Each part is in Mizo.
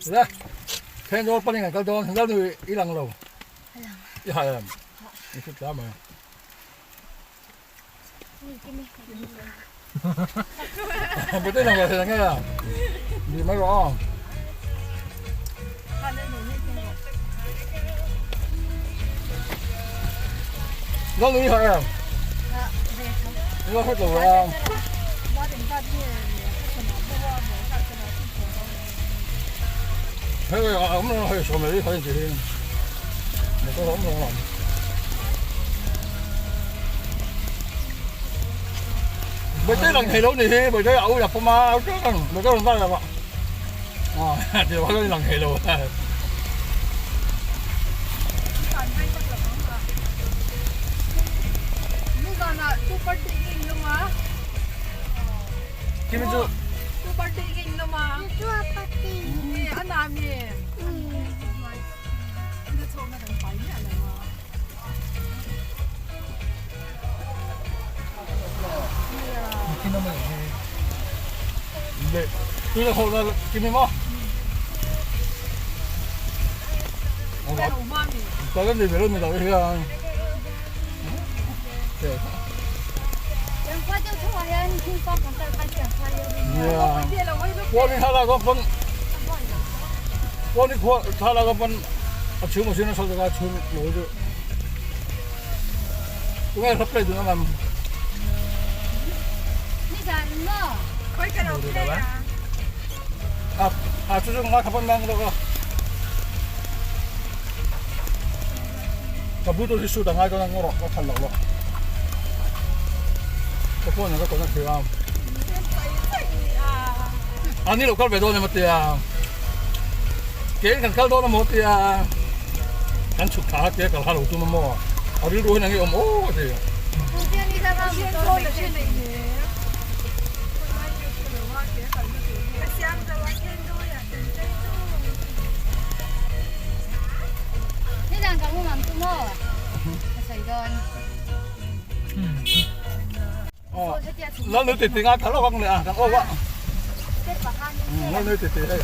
Le, Thenzawl panin kan kal dawn, Lal nu i lang lo. I hai em? I hre tla mai. Bete lang ve thei nge a. Ni mai rawh a. Lal nu i hai em? I lo hre lo a. Hei a awm lo hei sawm leh hei ti hi motor a awm lo ang. Bawihte lang thei lo ni hi bawihte a ui a pawm a au teuh ang motor rawn zai lo a ah ti lo lang thei lo. Kimi chu Kimi maw? Khuanin thlalak a pawn khuanin khua thlalak a pawn a chhum a sin a saw taka chhum lo chu tunge hlap play dun angam a a chu chu nga khapan mang lawk a Ka bluetooth hi shoot a ngai dawn a ngawrh ka phal loh loh. Ka phone ah ka connect thei a. A ni lo kal ve dawn em a tia. Kein kan kal dawn a maw tia. Kan chhuk thla a tia kal ha lo tum a maw. A rilru hian ang i awm aw a ti. Lal nui titi ngai phal awk ang leh a kan awk a lal nui titi hei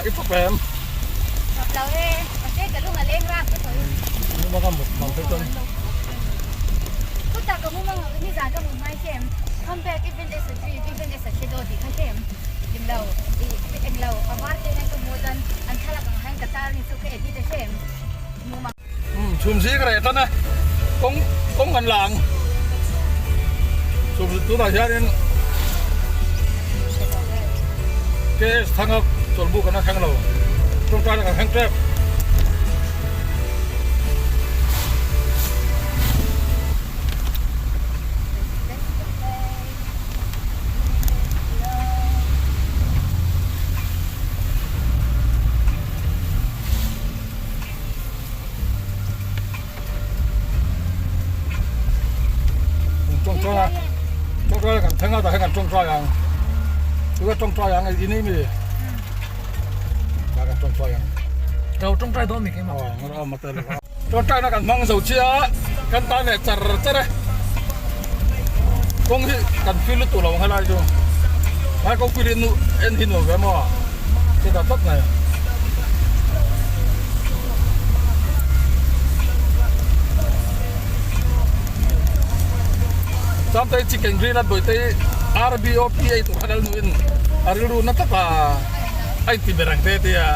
I thup em? Chhum zing reh tan a kawng kawng kan la ang chhum tunah hianin KS thanga chawlhbuk an a thleng lo tawngtaina kan thleng tep. Tawngtaina kan thleng a tah hian kan tawngtai ang tuna tawngtai ang i ni mi tah kan tawngtai ang Kau tawngtai dawn mi keimah Tawngtaina kan hmang zo chiah a kan tan leh char char e kawng hi kan feel lutuk lo ang helai chu helai kawng feel hi en hi nuam ve maw chutah tlat mai. Chamtei chicken grill a bawihte RBOP ei tur kha lal nuin a rilru na tak a a inti ber ang te tia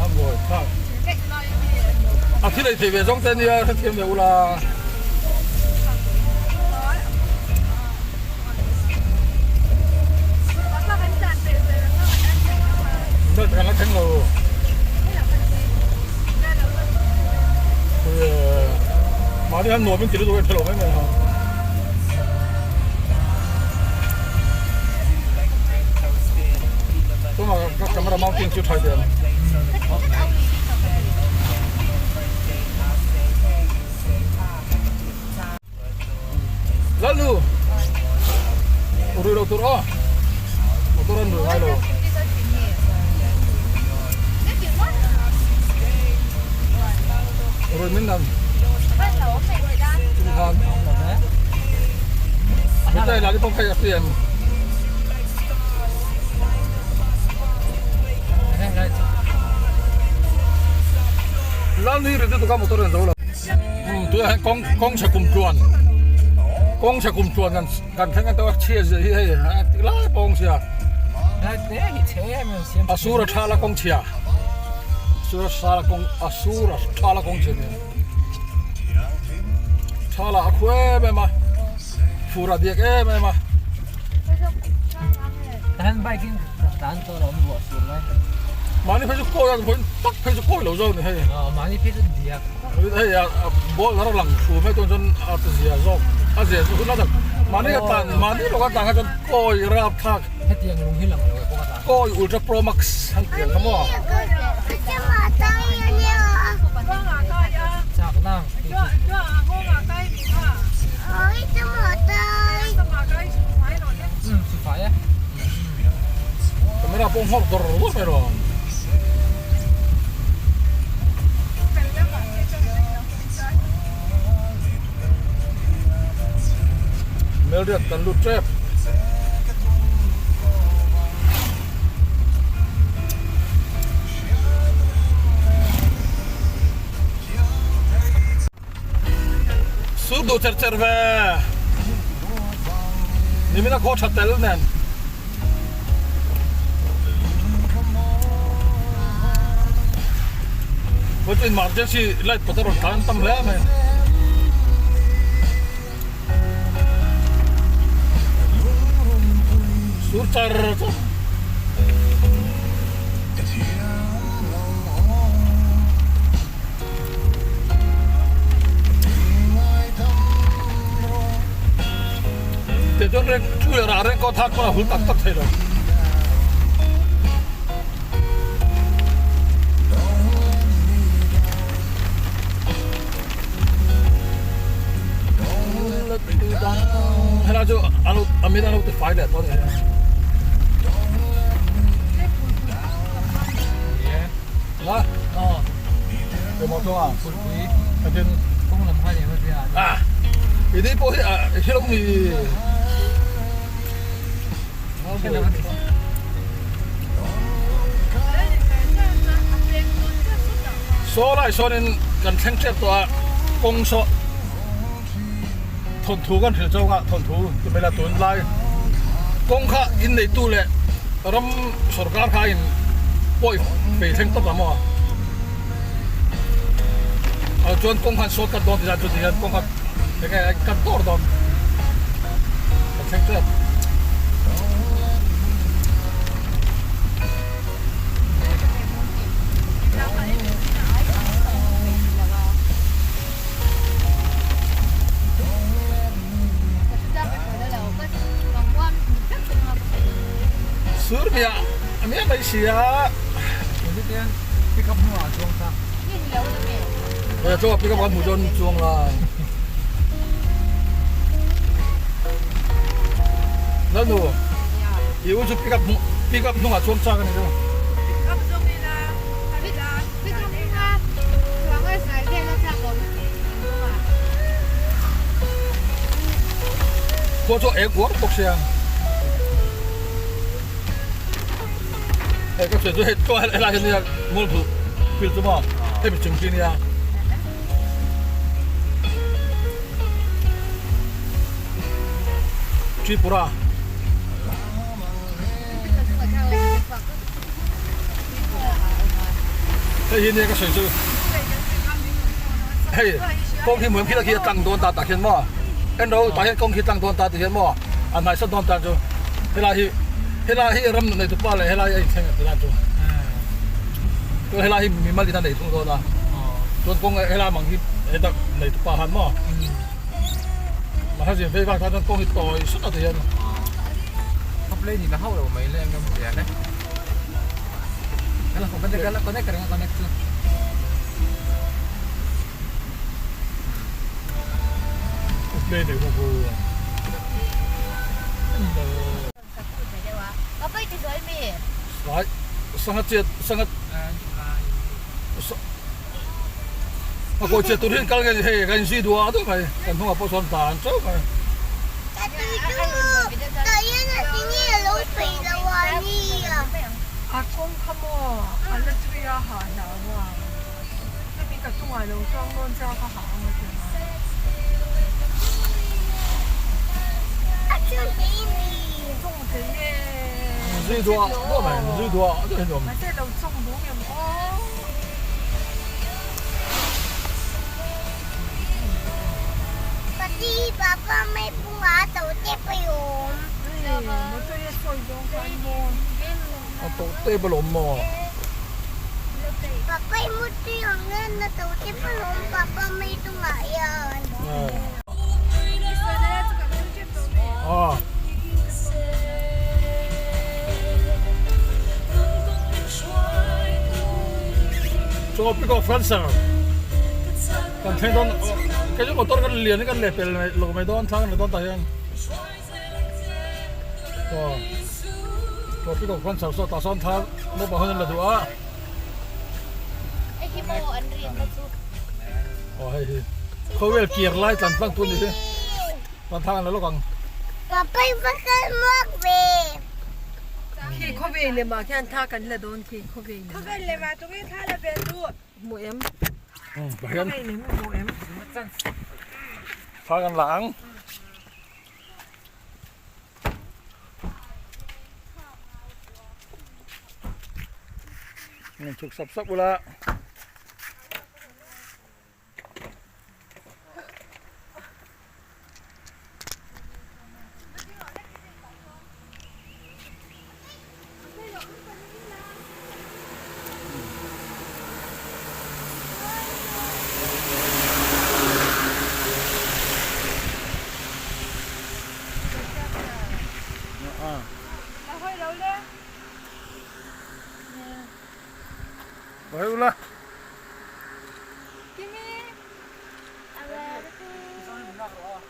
a buai thlak a thil ei thei ve zawng te nia hrethiam ve ula. Kan la thleng lo. Mahni han nuam in ti lutuk a inhre lo mai mai a. Parking chu tha diam. Lalnu rui lo tur aw motor an rui ngai lo. Rui min nan chung khan Mitai la ki pawh phei a si em. Lalnui ri lutuk a motor in zo lo. Tunah hian kawng kawng chhe kum tluan kawng chhe kum tluan kan kan thleng an tawh a chhia zia hi hei a ti lai pawh kawng chhia a sur a tha la kawng chhia sur a tha la kawng a sur a tha la kawng chhia nen tha la a khu em em a fur a diak em em a. Tahan bike in tan to lo ruah sur lai. Mahni phei chu kawi a vawiin tak phei chu kawi lo zawk ni hei. Aw mahni phei chu diak. Hei a ball a lang thu mai tuan chuan a zia zawk a zia chu hun a tak mahni ka tlan mahni lawk a tlan kha chuan kawi rap thlak. Hetiang lung hi lang lo e pawh a tlan. Kawi ultra pro max han tiang kha maw. Chak nang. Camera pawh nghawk dawr dawr mai rawh. Melriat kan lut tep. Sur duh cher cher ve. Nimin a khaw tha tel nen. Khaw chu emergency light pawh te rawn tlan tam hle mai. Sur char char. Teh chuan reng chu leh rah reng kawt thak pawn a hul tak tak thei lo. Helai chu an lo a min an lo ti fai leh tawh a ni hei. La Emaw chuang a Pulpui Khatin kawng lam kha emaw tia a ini pawh hi a hi lo ni Saw lai sawnin kan thleng tep tawh a kawng saw thawnthu kan hrilh chauh a thawnthu ti mai la tun lai kawng kha inneitu leh ram sorkar kha in pawi fei thleng tawp ang maw a chuan kawng khan short cut dawn ti zan chu ti hian kawng kha enge a cut dawr dawn kan thleng tep. Sur miah miah mai si a. Pick up hnuah a chuang ta. Chuang pick up kan hmuh chuan chuang la. Lalnu, i u chu pick up pick up hnungah chuang chak a ni chu. Khua chu eng uar bawk sia. Hei ka sawi chu hei tlawh helai hi nia mualphu field chu maw hemi chung khi nia. Tripura. Hei hi nia ka sawi chu hei kawng hi muam khi khi a tlang dawn ta tah khian maw en ro tah hian kawng khi tlang dawn ta tih hian maw a hnai sat dawn tan chu helai hi helai hi ram nei tupa leh helai hi a inthleng a ti lan chu chuan helai hi mimal in a nei thung dawn a chuan kawng helai mang hi heta nei tupa han maw mahse vei vak tan chuan kawng hi tawi sut a ti hian. Khawp lei ni ta hauh lo mai le engemaw lian e. Connect reng a connect chu. Play nei ho ho. Lai sangha chet sangha a kawi chet tur hian kal nge hei kan inzui duh a deuh mai kan hnungah pawh chuan dan teuh mai. A kawng kha maw a la thui a ha hlau a hemi ka chungah lo chuang dawn cha ka ha ang a ti a chung thei e zui duah duah mai zui duah duah hi nuam mahse lo chung duh ngem aw. A to tep alawm maw? Tropic of Cancer kan thleng dawn kei chu motor kan lian in kan leh pel lo mai dawn thlang kan la dawn tah hian. Aw Tropic of Cancer saw tah sawn thla naupang hun an la duh a. Hei hi maw an rinna chu. Aw hei hi khawvel kir lai tlan tlang tu ni hi tlan thlang an la lawk ang. Papai va kal muak ve. Khi khawvel lemah khian thla kan la dawn khi khawvel lemah. Khawvel lemah tunge thla la ve duh. Hmu em? Pahian. Khawvel lem hmu em? Thla kan la ang. Min chhuk sap sap ula.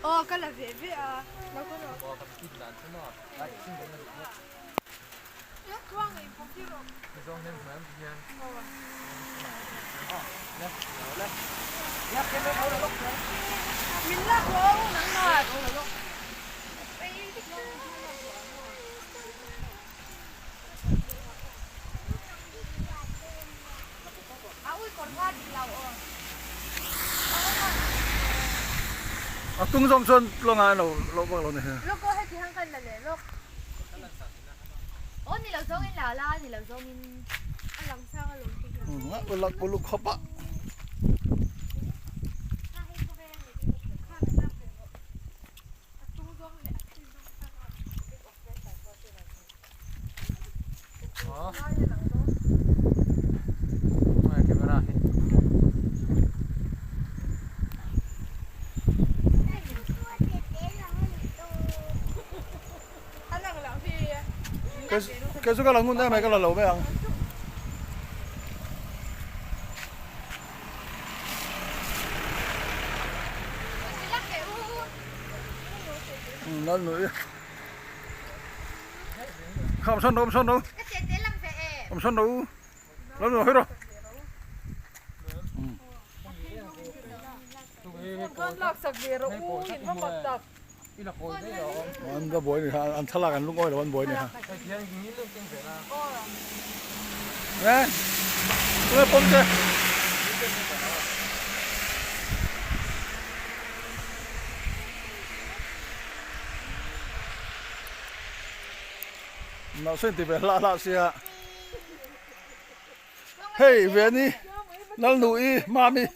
Aw ka la ve ve a. A tung zawng chuan lawngah an lo lo vak lo ni hi. Aw ni lo zawngin la la ni lo zawngin a lang sang a lawm te hian. Ulak uluk khawp a. Kei chu ka la ngun em mai ka la lo mai ang. Nan nui. Không son đâu, son đâu. Không son đâu. Nó rồi hết rồi. An va buai ni kha an thlalak an lungawi lo an buai ni kha. Nè, tôi pom che. Nó sen ti ve hla hla sia. Hei Veni Lalnui Mami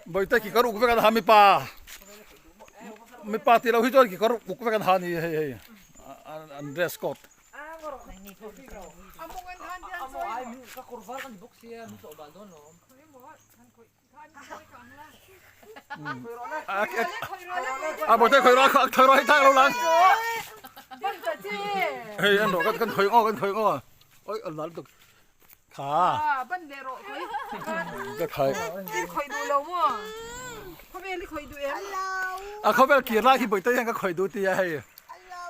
Bawihte kikawr uk vek an ha mipa mipa tih loh hi chuan kikawr uk vek an ha a ni hei hei an dress code. A bawihte khawi rawh khawi rawh hei thak lo lang. Hei an rawh kan khawi ngaw kan khawi ngaw oi an lal tuk. Tha. A ban leh rawh khawi. Ka khai. I khawih duh lo maw? Khawvel i khawih duh em? A khawvel kir lai hi bawihte hian ka khawih duh tia hei.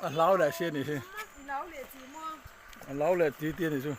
A hlau leh si a nih hi. I lau leh chi maw? A lau leh ti ti a nih chu.